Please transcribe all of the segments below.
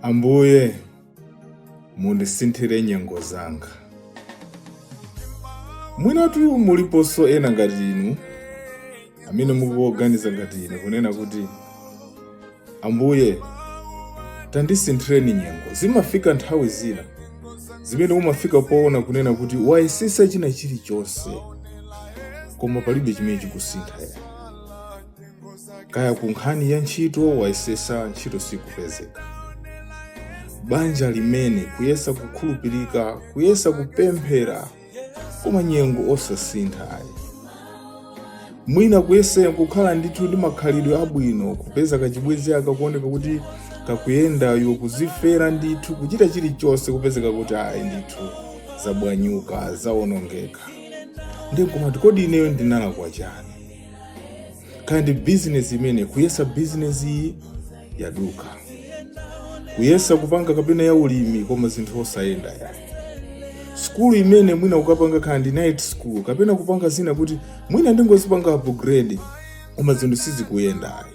Ambuye, mundisinthire nyengo zanga. Mwinatu muliponso ena ngati inu amene mukuganiza ngati ine kunena kuti, Ambuye, tandisinthireni nyengo. Zimafika nthawi zina zimene umafika poona kunena kuti wayesesa china chilichonse koma palibe chimene chikusintha ya. Kaya ku nkhani ya ntchito, wayesesa, ntchito sikupezeka. Banja limene kuyesa kukhulupirika, kuyesa kupemphera, koma nyengo osasintha ayi. Mwina kuyesa kukhala ndithu ndi makhalidwe abwino, kupeza kachibwenzi aka kuoneka kuti kakuyenda, iwe kuzifera ndithu, kuchita chilichonse, kupezeka kuti ayi ndithu zabwanyuka, zawonongeka. Ndiye nkumati, kodi ineyo ndinalakwa chani? Kaya ndi bizinesi imene kuyesa bizinesi iyi yaduka, kuyesa kupanga kapena ya ulimi koma zinthu osayenda ya. Sukulu imene mwina ukapanga kaya ndi night school kapena kupanga zina kuti mwina ndingozipanga upgrade, koma zinthu sizikuyenda ayi.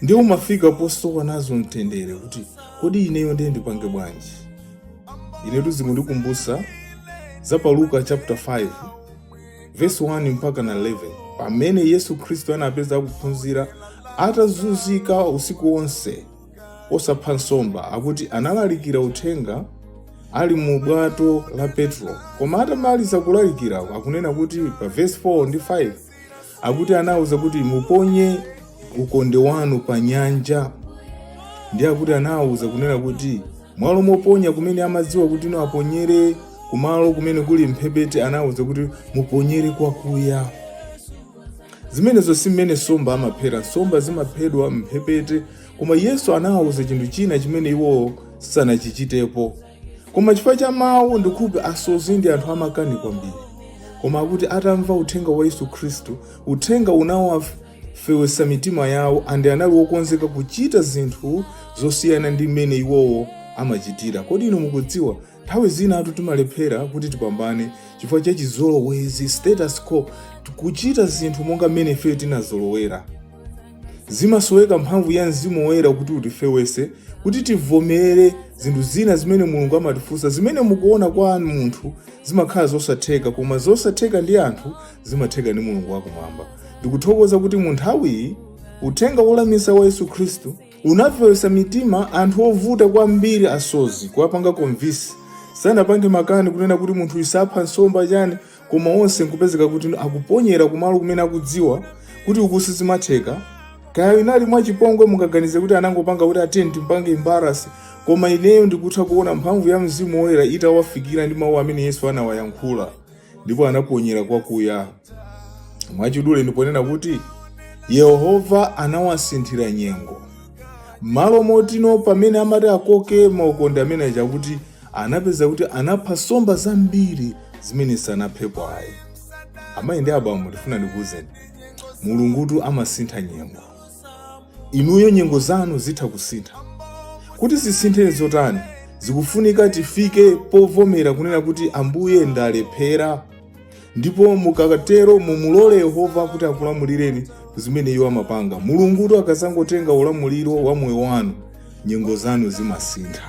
Ndiye umafika posowa nazo mtendere kuti kodi ineyo ndiye ndipange bwanji? Inetu zikundikumbusa za pa Luka chapter 5 verse 1 mpaka na 11, pamene Yesu Khristu anapeza akuphunzira atazunzika usiku wonse osapha nsomba. Akuti analalikira uthenga ali mu bwato la Petro, koma atamaliza kulalikira, akunena kuti pa verse 4 ndi 5, akuti anawuza kuti muponye ukonde wanu pa nyanja. Ndiye akuti anawuza kunena kuti mwalo moponya kumene amadziwa kuti ino aponyere kumalo kumene kuli mphepete, anawuza kuti muponyere kwakuya. Zimenezo si mmene nsomba amaphera. Nsomba zimaphedwa mphepete, koma Yesu anawuza chinthu china chimene iwowo sanachichitepo. Koma chifukwa cha mawu, ndikhupe asodzi ndi anthu amakani kwambiri, koma akuti atamva uthenga wa Yesu Khristu, uthenga unawafewesa mitima yawo and anali wokonzeka kuchita zinthu zosiyana ndi mmene iwowo amachitira. Kodi inu mukudziwa, nthawi zina atu timalephera kuti tipambane chifukwa cha chizolowezi, status quo, kuchita zinthu monga mmene ife tinazolowera. Zimasoweka mphamvu ya Mzimu Woyera kuti utifewese kuti tivomere zinthu zina zimene Mulungu amatifunsa, zimene mukuona kwa munthu zimakhala zosatheka, koma zosatheka ndi anthu zimatheka ndi Mulungu wakumwamba. Ndikuthokoza kuti mu nthawiyi uthenga wolamisa wa Yesu Khristu unafewesa mitima anthu ovuta kwambiri, asodzi, kuwapanga convince. Sanapange makani kunena kuti munthu isapha nsomba chani, koma onse nkupezeka kuti akuponyera kumalo kumene akudziwa kuti uku sizimatheka. Kaya inali mwachipongwe, mungaganize kuti anangopanga kuti atiyeni timpange embarrass, koma ineyo ndikutha kuona mphamvu ya Mzimu Woyera itawafikira ndi mawu amene Yesu anawayankhula, ndipo anaponyera kwakuya. Mwachidule ndiponena kuti Yehova anawasinthira nyengo. Malo motino pamene amati akoke maukonde amene, chakuti anapeza kuti anapha nsomba zambiri zimene sanaphepo ayi. Amayi ndi abambo, ndifuna ndikuwuzeni, Mulungutu amasintha nyengo. Inuyo nyengo zanu zitha kusintha. Kuti zisinthe zotani? Zikufunika tifike povomera kunena kuti, Ambuye, ndalephera. Ndipo mukatero mumulole Yehova kuti akulamulireni zimene iwo amapanga. Mulungutu akazangotenga ulamuliro wa moyo wanu, nyengo zanu zimasintha.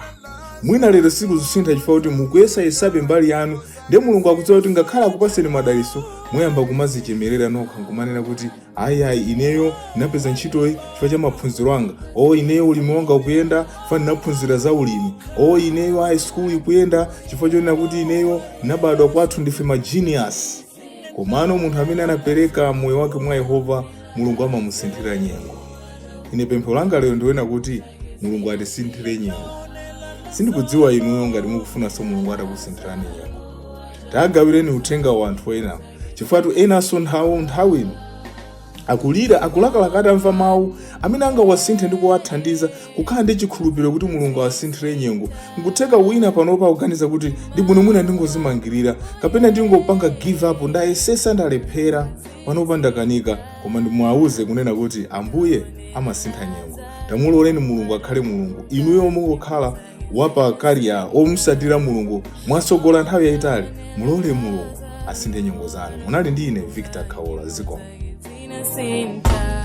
Mwina lero sikuzisintha chifukwa kuti mukuyesayesabe mbali yanu. Ndiye Mulungu akudziwa kuti ngakhale akupaseni madalitso, muyamba kumazichemerera nokha nkumanena kuti, ayi ayi, ineyo ndinapeza ntchitoyi chifukwa cha maphunziro anga, o ineyo ulimi wanga ukuyenda chifukwa ndinaphunzira za ulimi, o ineyo ayi, sukulu ikuyenda chifukwa chonena kuti ineyo ndinabadwa kwathu ndife ma genius. Komano munthu amene anapereka moyo wake mwa Yehova, Mulungu amamusinthira nyengo. Ine pempho langa lero ndiwena kuti Mulungu atisinthire nyengo. Sindikudziwa inuyo ngati mukufunanso Mulungu atakusinthirani nyengo. Tagawireni uthenga wa anthu ena, chifukwa enanso nthawi ino akulira, akulakalaka atamva mawu amene angawasinthe ndi kuwathandiza kukhala ndi chikhulupiriro kuti Mulungu awasinthire nyengo. Nkutheka wina panopa akuganiza kuti ndi bwino mwina ndingozimangirira kapena ndingopanga give up, ndayesesa, ndalephera, panopa ndakanika. Koma ndimuwauze kunena kuti Ambuye amasintha nyengo. Tamuloleni Mulungu akhale Mulungu. Inuyo mungokhala wapakariya omusatira Mulungu, mwasogola nthawi yayitali. Mulole Mulungu asinthe nyengo zanu. Munali ndi ine, Victor Khaula. Zikomo. Zinasintha.